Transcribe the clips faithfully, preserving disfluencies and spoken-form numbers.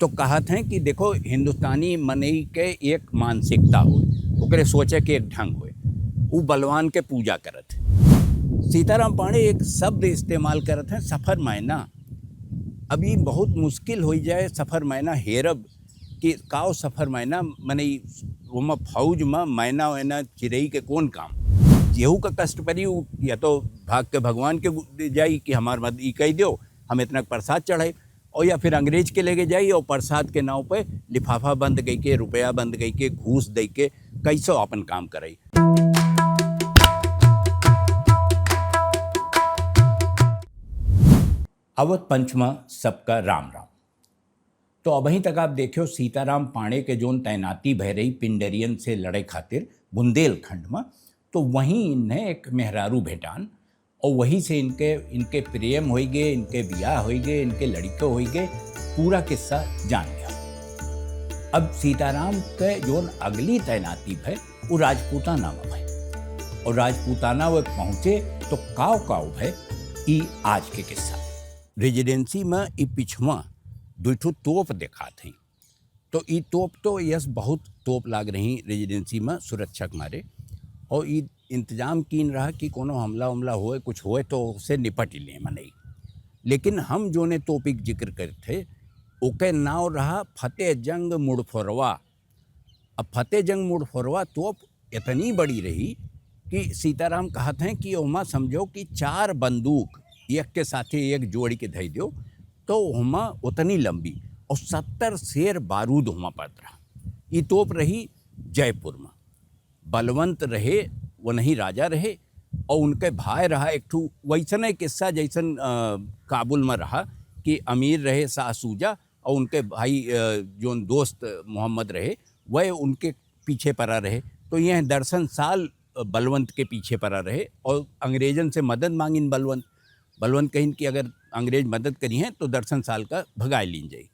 तो कहत हैं कि देखो, हिंदुस्तानी मनई के एक मानसिकता होय, ओकरे सोचे के एक ढंग होय, उ बलवान के पूजा करत है। सीताराम पांड़े एक शब्द इस्तेमाल करत हैं, सफर मैना। अब ई बहुत मुश्किल होई जाए सफर मैना हेरब कि काव सफर मैना, मने ई ओमा फौज में मैना वैना चिरई के कौन काम? जेहू का कष्ट परी, उ या तो भाग के भगवान के गु-, दे जाई कि हमार मद ई कह दो, हम इतना प्रसाद चढ़ाई, और या फिर अंग्रेज के लेके जाई और प्रसाद के नाव पे लिफाफा बंद कई के, रुपया बंद कई के, घूस दे के कैसो अपन काम कराई। अवध पंचमा सबका राम राम। तो अबहीं तक आप देखियो सीताराम पांड़े के जोन तैनाती भय रही पिंडरियन से लड़े खातिर बुंदेलखंड में, तो वहीं इन्हें एक मेहरारू भेटान और वहीं से इनके, इनके प्रेम होई गए, इनके बियाह होई गए, इनके लड़के होई गए, पूरा किस्सा जान गया। अब सीताराम के जोन अगली तैनाती भय, वो राजपूताना में भय। और राजपूताना वो पहुँचे तो काव काव भय, ई आज के किस्सा। रेजिडेंसी में ई पिछवा दुई ठो तोप देखात हैं। तो ई तोप तो यस बहुत तोप लाग रही रेजिडेंसी में सुरक्षा के मारे, और ई इंतजाम कीन रहा कि कोनो हमला उमला होए, कुछ होए तो उससे निपट ही लें मनई। लेकिन हम जोने तोप के जिक्र करत थे, ओके नाव रहा फतेह जंग मुड़फोरवा। अब फतेह जंग मुड़फोरवा तोप इतनी बड़ी रही कि सीताराम कहत हैं कि ओमा समझो कि चार बंदूक एक के साथे एक जोड़ के धई दो, तो ओमा उतनी लंबी और सत्तर शेर बारूद ओमा पड़त रहा। ई तोप रही जयपुर में। बलवंत रहे, वनही राजा रहे, और उनके भाई रहा एक ठू वैसने किस्सा जैसन, अ, काबुल में रहा कि अमीर रहे शाह सूजा, और उनके भाई, अ, जोन दोस्त मोहम्मद रहे, वह उनके पीछे पड़ा रहे। तो यह दर्शन साल, अ, बलवंत के पीछे पड़ा रहे और अंग्रेजन से मदद मांगिन बलवंत। बलवंत कहिन कि अगर अंग्रेज मदद करी हैं तो दर्शन साल का भगाए लीन जाई।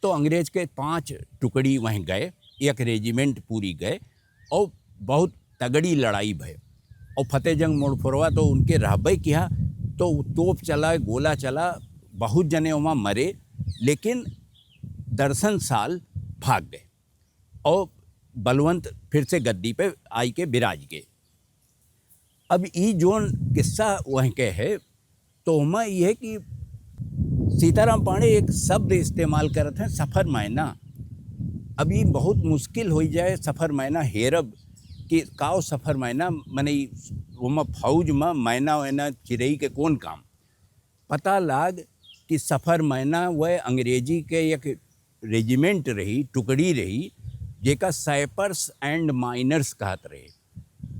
तो अंग्रेज के पांच टुकड़ी वहीं गए, एक रेजिमेंट पूरी गए और बहुत तगड़ी लड़ाई भय। और फतेह जंग मुड़फोरवा तो उनके रहबे किया, तो तोप चला, गोला चला, बहुत जने वहाँ मरे, लेकिन दर्शन साल भाग गए और बलवंत फिर से गद्दी पे आई के विराज गए। अब ई जोन किस्सा वहीं के है, तो ओमा ई है कि सीताराम पांड़े एक शब्द इस्तेमाल करत हैं, सफर मैना। अब ई बहुत मुश्किल होई जाए सफर मैना हेरब कि काव सफर मैना, मने ई ओमा फौज में मैना वैना चिरई के कौन काम? पता लाग कि सफर मैना वह अंग्रेजी के एक रेजिमेंट रही, टुकड़ी रही, जेका सैपर्स एंड माइनर्स कहत रहे।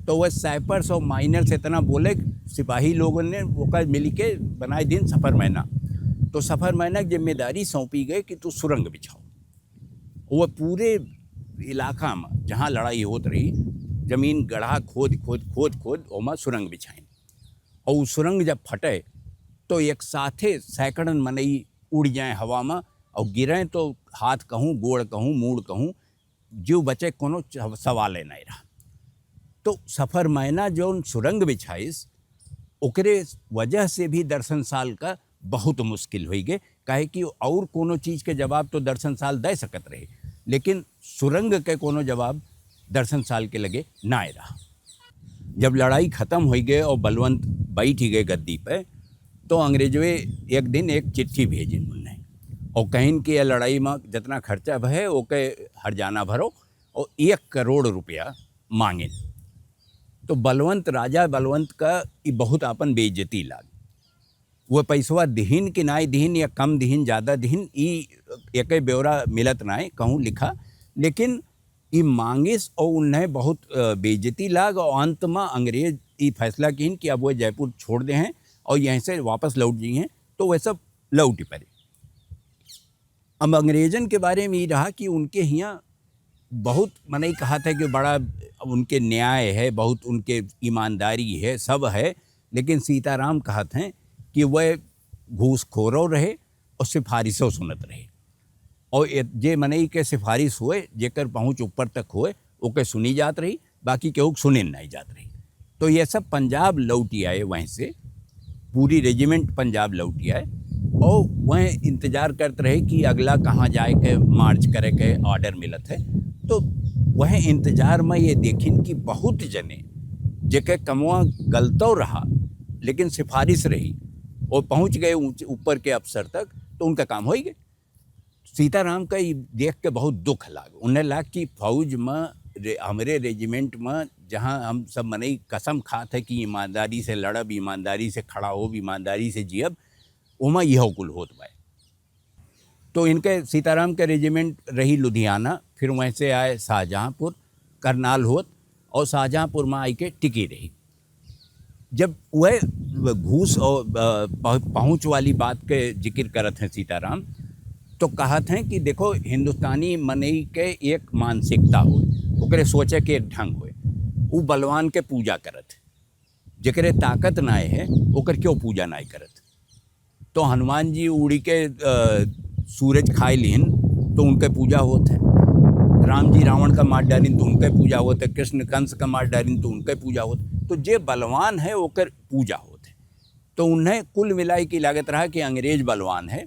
तो वह सैपर्स और माइनर्स इतना बोले, सिपाही लोगन ने ओकर मिली के बनाए दिन सफर मैना। तो सफर मैना के जिम्मेदारी सौंपी गई कि तू सुरंग बिछाओ। वो पूरे इलाका में जहाँ लड़ाई होत रही, जमीन गढ़ा खोद, खोद, खोद, खोद ओमा सुरंग बिछाइन। और उ सुरंग जब फटे, तो एक साथे सैकड़न मनई उड़ जाए हवा में और गिरें तो हाथ कहूँ, गोड़ कहूँ, मूड़ कहूँ, जीव बचे कोनो च-, सवाले नहीं रहा। तो सफर मैना जौन सुरंग बिछाइस, ओकरे वजह से भी दर्शन साल का बहुत मुश्किल होई गए, काहे कि और कोनो चीज के जवाब तो दर्शन साल दे सकत रहे, लेकिन सुरंग के कोनो जवाब दर्शन साल के लगे ना रहा। जब लड़ाई खत्म होई गए और बलवंत बैठ ही गए गद्दी पे, तो अंग्रेजवे एक दिन एक चिट्ठी भेजिन उन्हें और कहिन कि यह लड़ाई में जितना खर्चा भय, ओके हर्जाना भरो और एक करोड़ रुपया मांगिन। तो बलवंत, राजा बलवंत का ई बहुत आपन बेइज्जती लाग। वो पैसवा दिहिन कि नाई दिहिन या कम दिहिन, ज्यादा दिहिन, ई एके ब्यौरा मिलत नाई कहूँ लिखा, लेकिन ई मांगिस और उन्हें बहुत, अ, बेइज्जती लाग और अंत में अंग्रेज ई फैसला किन कि अब वो जयपुर छोड़ दे हैं और यहीं से वापस लौट जाई हैं, तो वह सब लौट पड़े। अब अंग्रेजन के बारे में ई रहा कि उनके हियाँ बहुत मनई कहत है कि बड़ा उनके न्याय है, बहुत उनके ईमानदारी है, सब है, लेकिन सीताराम कहत हैं कि वह घूसखोरो रहे और सिफारिशो सुनत रहे। और ए-, जे मनई के सिफारिश होए, जेकर पहुँच ऊपर तक होए, ओके सुनी जात रही, बाकी केहू के सुने नहीं जात रही। तो ये सब पंजाब लौटी आए वहीं से, पूरी रेजिमेंट पंजाब लौटी आए। और वह इंतजार करत रहे कि अगला कहाँ जाए के मार्च करे के ऑर्डर मिलत है। तो वह इंतजार में ये देखिन कि बहुत जने जेके कमवा गलतो रहा, लेकिन सिफारिश रही, वो पहुँच गए ऊंच-, ऊपर के अफसर तक, तो उनका काम हो ही गए। सीताराम का ई देख के बहुत दुख लाग। उन्हें लाग कि फौज में रे-, हमरे रेजिमेंट में, जहाँ हम सब मनई कसम खात है कि ईमानदारी से लड़ब, ईमानदारी से खड़ा होब, ईमानदारी से जियब, ओमा इहो कुल होत बाय। तो इनके, सीताराम के रेजिमेंट रही लुधियाना, फिर वहीं से आए शाहजहाँपुर, करनाल होत, और शाहजहाँपुर में आई के टिकी रही। जब वह घूस और, अ, पह-, पहुँच वाली बात के जिक्र करत हैं सीताराम, तो कहत हैं कि देखो, हिंदुस्तानी मनई के एक मानसिकता होय, ओकरे सोचे के एक ढंग होय। उ बलवान के पूजा करत है, जेकरे ताकत नाय है, ओकर क्यों पूजा नाय करत? तो हनुमान जी उड़ी के, अ, सूरज खाए लिहिन, तो उनके पूजा होत है। राम जी रावण का मार डालिन, तो उनके पूजा होत है। कृष्ण कंस का मार डालिन, तो उनके पूजा होत है। तो जे बलवान है, ओकर पूजा होत है। तो उन्हें कुल मिलाई के लागत रहा कि अंग्रेज बलवान है,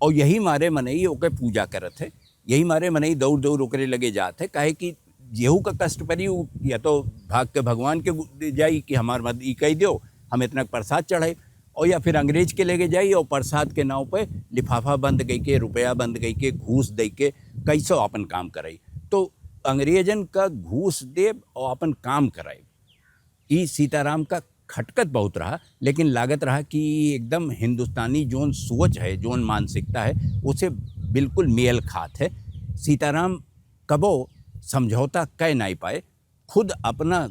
और यही मारे मनई ओके पूजा करत है, यही मारे मनई दौड़ दौड़ ओकरे लगे जात है, काहे कि जेहू का कष्ट परी, उ या तो भाग के भगवान के गु-, जाई कि हमार मद-, ई कह दो, हम इतना प्रसाद चढ़ाई, और या फिर अंग्रेज के लगे जाई और प्रसाद के नाव पे लिफाफा बंद कई के, रुपया बंद कई के, घूस दे के कैसो अपन काम कराई। तो अंग्रेजन का घूस देब और अपन काम कराई, ई सीताराम का खटकत बहुत रहा, लेकिन लागत रहा कि एकदम हिंदुस्तानी जोन सोच है, जोन मानसिकता है, उसे बिल्कुल मेल खात है। सीताराम कबो समझौता कह नाई पाए, खुद अपना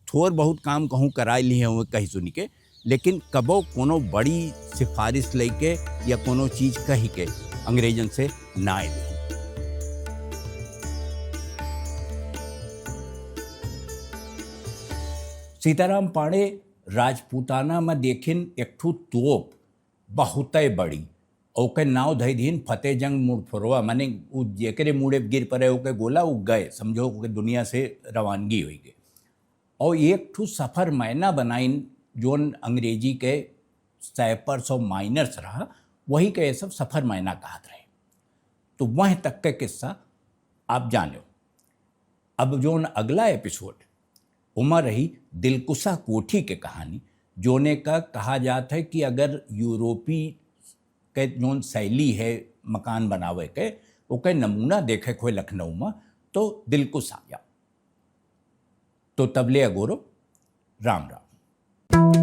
थोर बहुत काम कहूँ कराए लिए हुए कही सुनी के, लेकिन कबो कोनो बड़ी सिफारिश लेके या कोनो चीज कही के अंग्रेजन से नाय ले। सीताराम पांडे राजपूताना में देखिन एक ठो तोप बहुतै बड़ी, ओके नाव धइ दीन फतेह जंग मुड़फोरवा, माने उ जेकरे मुड़े गिर पड़े ओके गोला, उ गए, समझो ओके दुनिया से रवानगी हुई गए। और एक ठो सफर मैना बनाइन, जोन अंग्रेजी के सैपर्स और माइनर्स रहा, वही के ये सब सफर मैना कहत रहे। तो वह तक के किस्सा आप जानो। अब जोन अगला एपिसोड, उमा रही दिलकुशा कोठी के कहानी, जोने का कहा जात है कि अगर यूरोपी के जोन शैली है मकान बनावे के, ओके नमूना देखे के होए लखनऊ में, तो दिलकुश आ जाओ। तो तबले अगोरो, राम राम।